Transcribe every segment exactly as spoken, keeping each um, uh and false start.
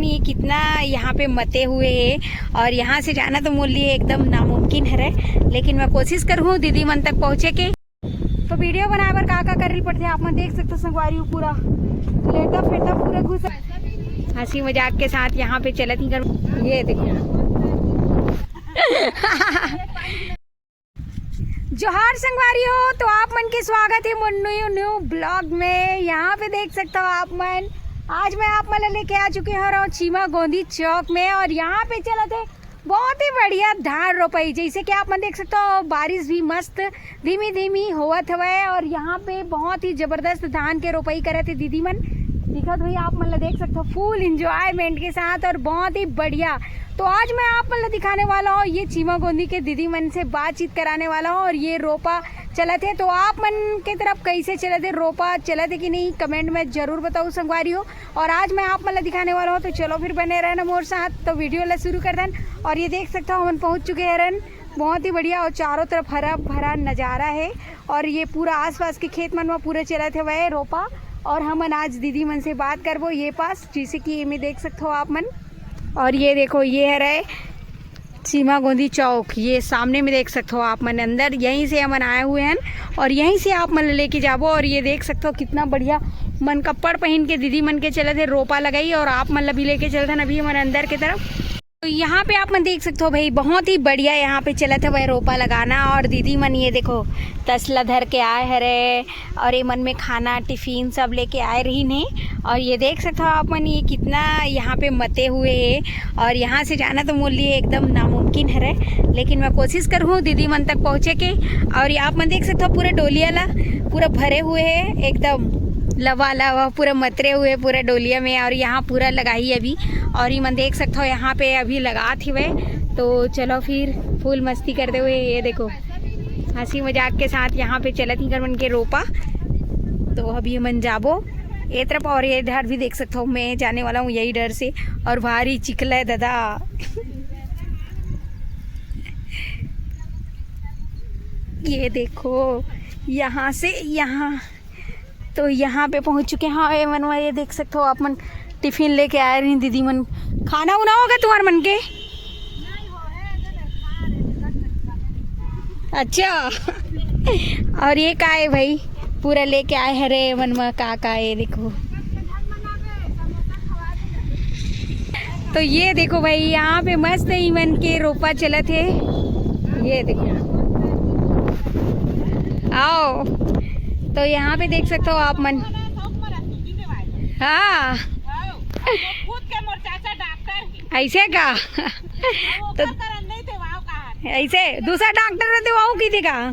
ये कितना यहाँ पे मते हुए है और यहाँ से जाना तो मोर लिए एकदम नामुमकिन हरे, लेकिन मैं कोशिश करूँ दीदी मन तक पहुँचे के। तो वीडियो बनाए बर का का करे ल पड़थे, आप मन देख सकते हो संगवारी हो, पूरा लेटा फेटा पूरा घुस, हंसी मजाक के साथ यहाँ पे चलत ही कर। ये देखो। जोहार संगवारी हो, तो आप मन के स्वागत है मोर न्यू न्यू ब्लॉग में। यहाँ पे देख सकते हो आप मन, आज मैं आप मन ला लेके आ चुके हौं चीमा गोंदी चौक में और यहाँ पे चलत हे बहुत ही बढ़िया धान रोपाई। जैसे कि आप मन देख सकते हो बारिश भी मस्त धीमी धीमी होवत हवय और यहाँ पे बहुत ही जबरदस्त धान के रोपाई करत हे दीदी मन। दिखत हुई आप मन ला देख सकते हो फुल एंजॉयमेंट के साथ और बहुत ही बढ़िया। तो आज मैं आप मन ला दिखाने वाला हूँ ये चीमा गोंदी के दीदी मन से बातचीत कराने वाला हूँ और ये रोपा चलत हे, तो आप मन के तरफ कैसे चलत हे, रोपा चलत हे कि नहीं, कमेंट में जरूर बताओ संगवारी हो। और आज मैं आप मन ला दिखाने वाला हूँ, तो चलो फिर बने रहना मोर साथ। तो वीडियो ला शुरू कर दन। और ये देख सकता हो हमन पहुँच चुके हरन, बहुत ही बढ़िया और चारों तरफ हरा भरा नज़ारा है। और ये पूरा आसपास के खेत मन में पूरा चलत हवय रोपा। और हमन आज दीदी मन से बात करबो ये पास, जैसे कि एमे देख सकते हो आप मन। और ये देखो, ये हरे चीमा गोंदी चौक, ये सामने में देख सकते हो आप मन अंदर, यहीं से हमन आए हुए हैं और यहीं से आप मन लेके जाबो। और ये देख सकते हो कितना बढ़िया मन कपड़ पहन के दीदी मन के चलत हे रोपा लगाई और आप मन ला भी लेके चलत हन अभी हमन अंदर के तरफ। तो यहाँ पे आप मन देख सकते हो भाई, बहुत ही बढ़िया यहाँ पे चलत हवय रोपा लगाना। और दीदी मन ये देखो तसला धर के आए हरे और ये मन में खाना टिफिन सब लेके आए रही ने। और ये देख सकते हो आप मन, ये कितना यहाँ पे मते हुए है और यहाँ से जाना तो मोर लिए एकदम नामुमकिन हरे, लेकिन मैं कोशिश करूँ दीदी मन तक पहुँचे के। और ये आप मन देख सकते हो पूरे डोलिया ला पूरा भरे हुए है एकदम लवा लवा पूरा मतरे हुए पूरा डोलिया में। और यहाँ पूरा लगाही अभी, और ये मन देख सकते हो यहाँ पे अभी लगात हिवय। तो चलो फिर फुल मस्ती करते हुए ये देखो हंसी मजाक के साथ यहाँ पे चलत ही कर मन के रोपा। तो अभी हमन जाबो ए तरफ और ये डहर भी देख सकते हो, मैं जाने वाला हूँ यही डहर से। और भारी चिखला है दादा। ये देखो यहाँ से यहाँ, तो यहाँ पे पहुँच चुके हैं। हाँ, ये मनवा ये देख सकते हो आप मन, टिफिन लेके आए रही दीदी मन। खाना उना होगा तुम्हार मन के? अच्छा। और ये का है भाई, पूरा लेके आए हरे मनवा का का है, देखो। तो ये देखो भाई, यहाँ पे मस्त ही मन के रोपा चलत है। ये देखो, आओ, तो यहाँ पे देख सकते हो आप मन। हाँ। ऐसे का? तो ऐसे दूसरा डॉक्टर रहते वहाँ की देखा।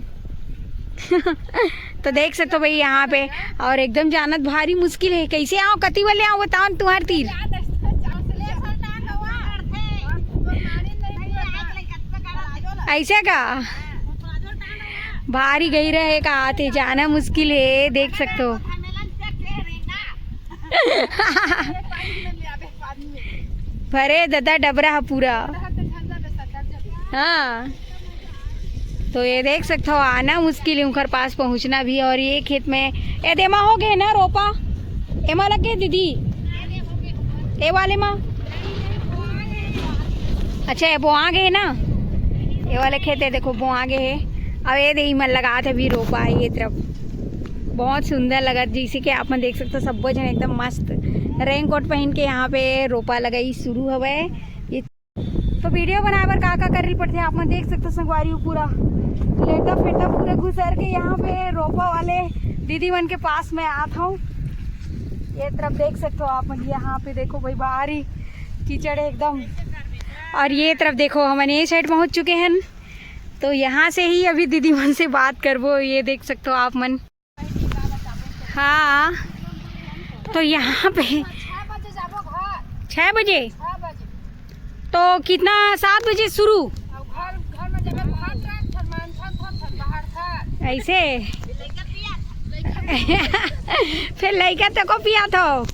तो देख सकते हो भाई यहाँ पे, और एकदम जानत भारी मुश्किल है। कैसे आओ, कति वाले आओ बताओ न तुम्हार तीर। ऐसे का? भारी गहिरा है का, आते जाना मुश्किल है, देख सकते हो। भरे ददा डबरा ह पूरा। हाँ, तो ये देख सकते हो, आना मुश्किल है उनकर पास पहुँचना भी। और ये खेत में, ये देमा हो गए ना रोपा, एमा लग गए दीदी, ए वाले मा। अच्छा, ये बोआ गए ना, ये वाले खेत है, देखो बोआ गए है। अब ये दे मन लगात है अभी रोपा है ये तरफ, बहुत सुंदर लगत, जैसे कि आप मन देख सकते हो, सब्बो जन एकदम मस्त रेनकोट पहन के यहाँ पे रोपा लगाई शुरू हवे। ये तो वीडियो बनाए बर का का करे ल पड़थे, आप मन देख सकते हो संगवारी हो, पूरा लेटा फेटा पूरा घुसर के यहाँ पे रोपा वाले दीदी मन के पास में आत हूँ। ये तरफ देख सकते हो आप मन, यहाँ पे देखो भाई, बाहर ही कीचड़ है एकदम। और ये तरफ देखो, हमन ये साइड पहुँच चुके हैं। तो यहाँ से ही अभी दीदी मन से बात करबो। ये देख सकते हो आप मन, हाँ, तो यहाँ पे छः बजे जाबो घर। छः बजे? छः बजे। तो कितना, सात बजे शुरू? अब घर, घर में जब भात रात, फिर मांझन, फिर, फिर बाहर घर। ऐसे? फिर लइका तको पिया थो।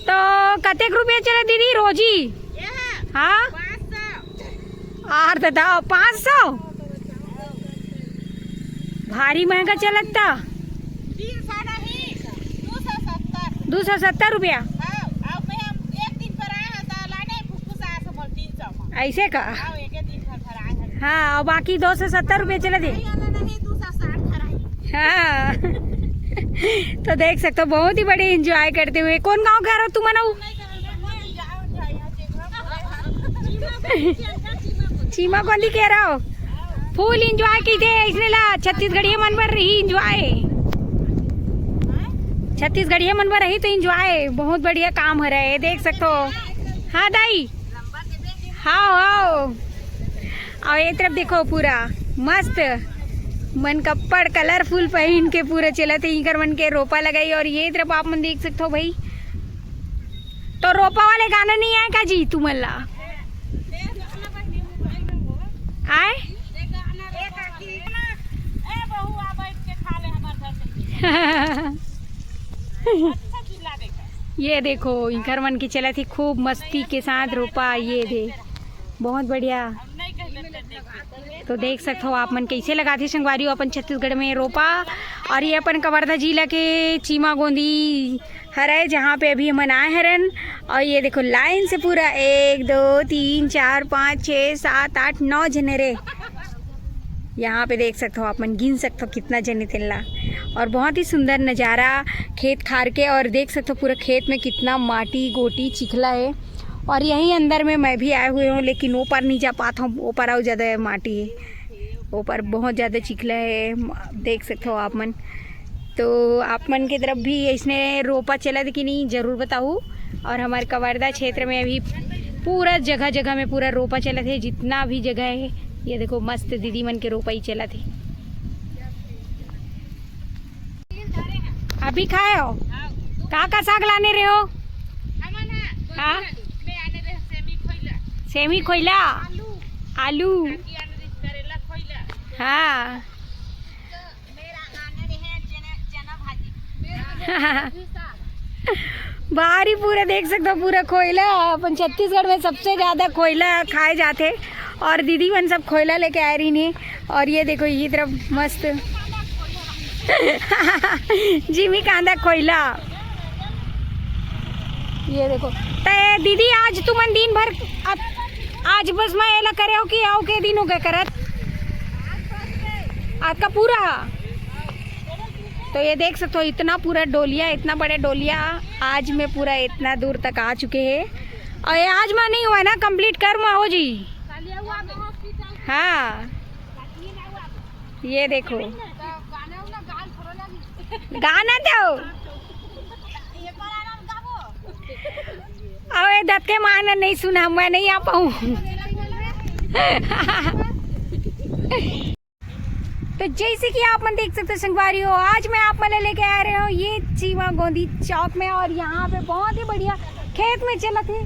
तो कतेक रुपया चले दीदी रोजी? हाँ, आर दादा, पाँच सौ। भारी महंगा चलत ता। तीन सौ नहीं, दो सौ सत्तर रुपया। हाँ, अब मैं हम एक दिन पर आए हैं तो लाने फुफ्फुस आए से बोल तीन सौ में। ऐसे का? हाँ, एक दिन भर भर आए हैं। हाँ, और बाकी दो सौ सत्तर रुपया चला दे। नहीं, आना नहीं, दो सौ साठ भर आई। हाँ। तो देख सकते हो, बहुत ही बड़े एंजॉय करते हुए। कौन गांव के रहो तुम मनाऊ? चीमा गोंदी के रहो। फुल एंजॉय कीथे इसने ला। छत्तीसगढ़िया मन बर रही एंजॉय। छत्तीसगढ़िया मन बर रही तो एंजॉय। बहुत बढ़िया काम हो रहा है, देख सकते हो। हाँ दाई, हाँ, हाँ। और ये तरफ देखो, पूरा मस्त मन कपड़ कलरफुल पहन के पूरा चलत हे। इकर मन के रोपा लगाई और ये तरफ आप मन देख सकते हो भाई। तो रोपा वाले गाना नहीं आए का जी तुमन ला? आए? ये देखो, इकर मन के चलत हे खूब मस्ती के साथ रोपा। ये दे, बहुत बढ़िया। तो देख सकते हो आप मन कैसे लगाथे संगवारी हो अपन छत्तीसगढ़ में रोपा। और ये अपन कवर्धा जिला के चीमा गोंदी हरे, जहाँ पे अभी हमन आए हरन। और ये देखो लाइन से पूरा एक, दो, तीन, चार, पाँच, छः, सात, आठ, नौ जने रे। यहाँ पे देख सकते हो आप मन, गिन सकते हो कितना जने तेला। और बहुत ही सुंदर नज़ारा खेत खार के। और देख सकते हो पूरा खेत में कितना माटी गोटी चिखला है। और यहीं अंदर में मैं भी आए हुए हूँ, लेकिन वो पार नहीं जा पाता हूँ, वो पार और ज़्यादा माटी है, वो पार बहुत ज़्यादा चिखला है। म-, देख सकते हो आप मन। तो आप मन के तरफ भी इसने रोपा चलत कि नहीं, जरूर बताऊ। और हमारे कवर्धा क्षेत्र में अभी पूरा जगह जगह में पूरा रोपा चलत है, जितना भी जगह है। ये देखो, मस्त दीदी मन के रोपा ही चलत है। अभी खाए हो? का का साग लाने रहे हो? हाँ। सेमी खोइला, आलू। हाँ। भारी पूरा देख सकते हो, पूरा खोइला। अपन छत्तीसगढ़ में सबसे ज्यादा खोइला खाए जाते। और दीदी मन सब खोइला लेके आए रही ने। और ये देखो, ये तरफ मस्त जिमी कांदा खोइला। ये देखो, ते दीदी, आज तुमन दिन भर, आ-, आज बस मैं एला करे हो कि आओ के दिन हो गए करत? आज का पूरा? तो ये देख सकते हो, इतना पूरा डोलिया, इतना बड़ा डोलिया आज में पूरा इतना दूर तक आ चुके हैं। और ये आज में नहीं हुआ ना, कंप्लीट कर मा हो जी। हाँ, ये देखो, गाना दो। अबे दत्ते माना नहीं सुना, मैं नहीं आ पाऊँ। तो जैसे कि आप मन देख सकते हो संगवारी हो, आज मैं आप मन लेके आ रहे हूँ ये चीमा गोंदी चौक में। और यहाँ पे बहुत ही बढ़िया खेत में चलत हे,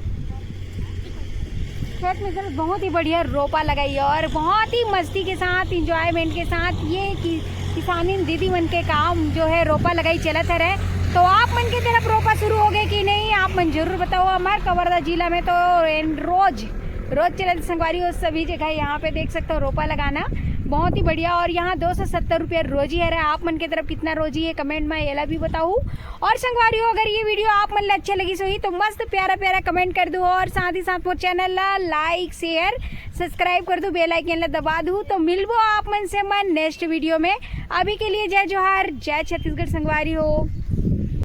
खेत में चलत बहुत ही बढ़िया रोपा लगाई है और बहुत ही मस्ती के साथ, इंजॉयमेंट के साथ ये कि किसानी दीदी मन के काम जो है रोपा लगाई चलत हे रहे। तो आप मन के तरफ रोपा शुरू हो गए कि नहीं, आप मन जरूर बताओ। हमारे कवर्धा जिला में तो एन-, रोज रोज चलत संगवारी हो सभी जगह। यहाँ पे देख सकते हो रोपा लगाना बहुत ही बढ़िया। और यहाँ दो सौ सत्तर रुपया रोजी हे रहा। आप मन के तरफ कितना रोजी है, कमेंट में एला भी बताओ। और संगवारी हो, अगर ये वीडियो आप मन ला अच्छा लगी सही तो मस्त प्यारा प्यारा कमेंट कर दो और साथ ही साथ मोर चैनल ला लाइक, शेयर, सब्सक्राइब कर दो, बेल आइकन ला दबा दो। तो मिलबो आप मन से मैं नेक्स्ट वीडियो में। अभी के लिए जय जोहार, जय छत्तीसगढ़ संगवारी हो।